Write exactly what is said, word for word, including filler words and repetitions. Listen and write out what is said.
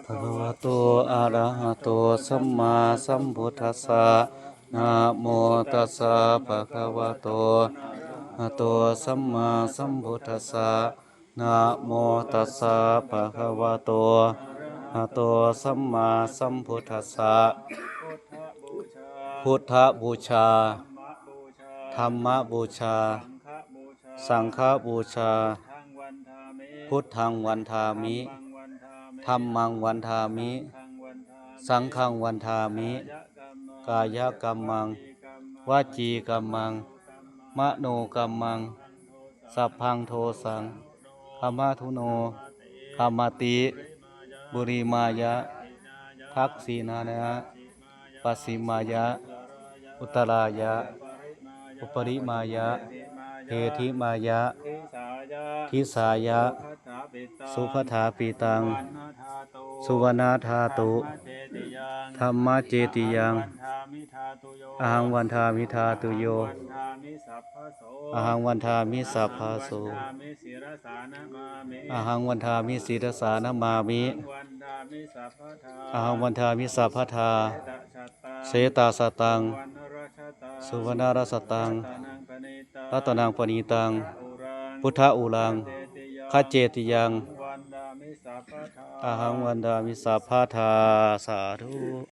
Bhagavato arahato sammāsambuddhassa. Namo tassa bhagavato arahato sammāsambuddhassa. Namo tassa bhagavato arahato sammāsambuddhassa. Buddhapūjā, dhammapūjā, saṅghapūjā. Buddhaṃ vandāmi, dhammaṃ vandāmi, saṅghaṃ vandāmi. Kāyakammaṃ, vacīkammaṃ, manokammaṃ, sabbaṃ dosaṃ khamatu no khamati. Purimāya, dakkhiṇāya, pacchimāya, uttarāya, uparimāya, heṭṭhimāya, disāya. Supaṭṭhāpitaṃ suvaṇṇadhātu, dhammacetiyaṃ. Ahaṃ vandāmi dhātuyo, ahaṃ vandāmi sabbaso, ahaṃ vandāmi sirasā namāmi. Ahaṃ vandāmi sabbadā, setā sattaṃ suvaṇṇarajataṃ ratanaṃ paṇītaṃ, buddha uraṃ gaccetiyaṃ. Ahaṃ vandāmi sabbadā. Sādhu.